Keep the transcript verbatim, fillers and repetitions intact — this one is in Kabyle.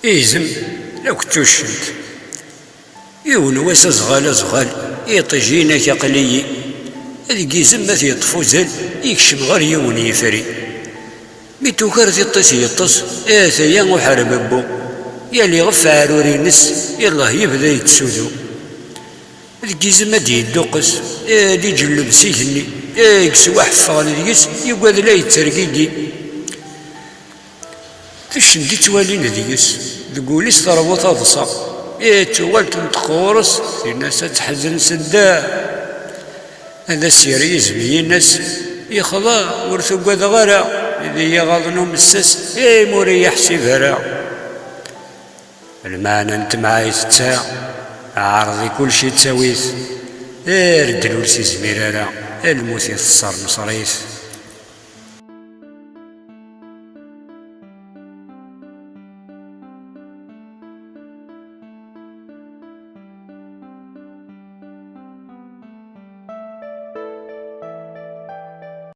Izem la kettuccent. Yiwen wass azɣal azɣal, iṭij-inek aql-iyi. Deg izem ma t-yeṭṭef uzal, ikcem ɣer yiwen yefri. Mi tuker tiṭ-is yeṭṭes, ataya uḥerbebbu. Yal iɣef aɛrur-ines, yellah yebda yettsudu. Deg izem ad d-yedduqqes, ad iǧelleb s igenni, ad yeswaḥ ffɣen deg-s, yugad la yettergigi. Ticend i ttwalin deg-s, deg wul-is terbu taḍsa. Tuɣal tenṭeq ɣur-s, tin-as ad teḥzen s dda. Ad as-yerr yizem-ines, yexḍa, ur t-ugadeɣ ara. D iyi-iɣaḍen umessas, imi ur iyi-yeḥsib ara. Lmeɛna n temɛayt d ta, ɛreḍ i kulci ttawit. Ar ddel ur s-izmir ara, lmut i teṣṣer Meṣrit.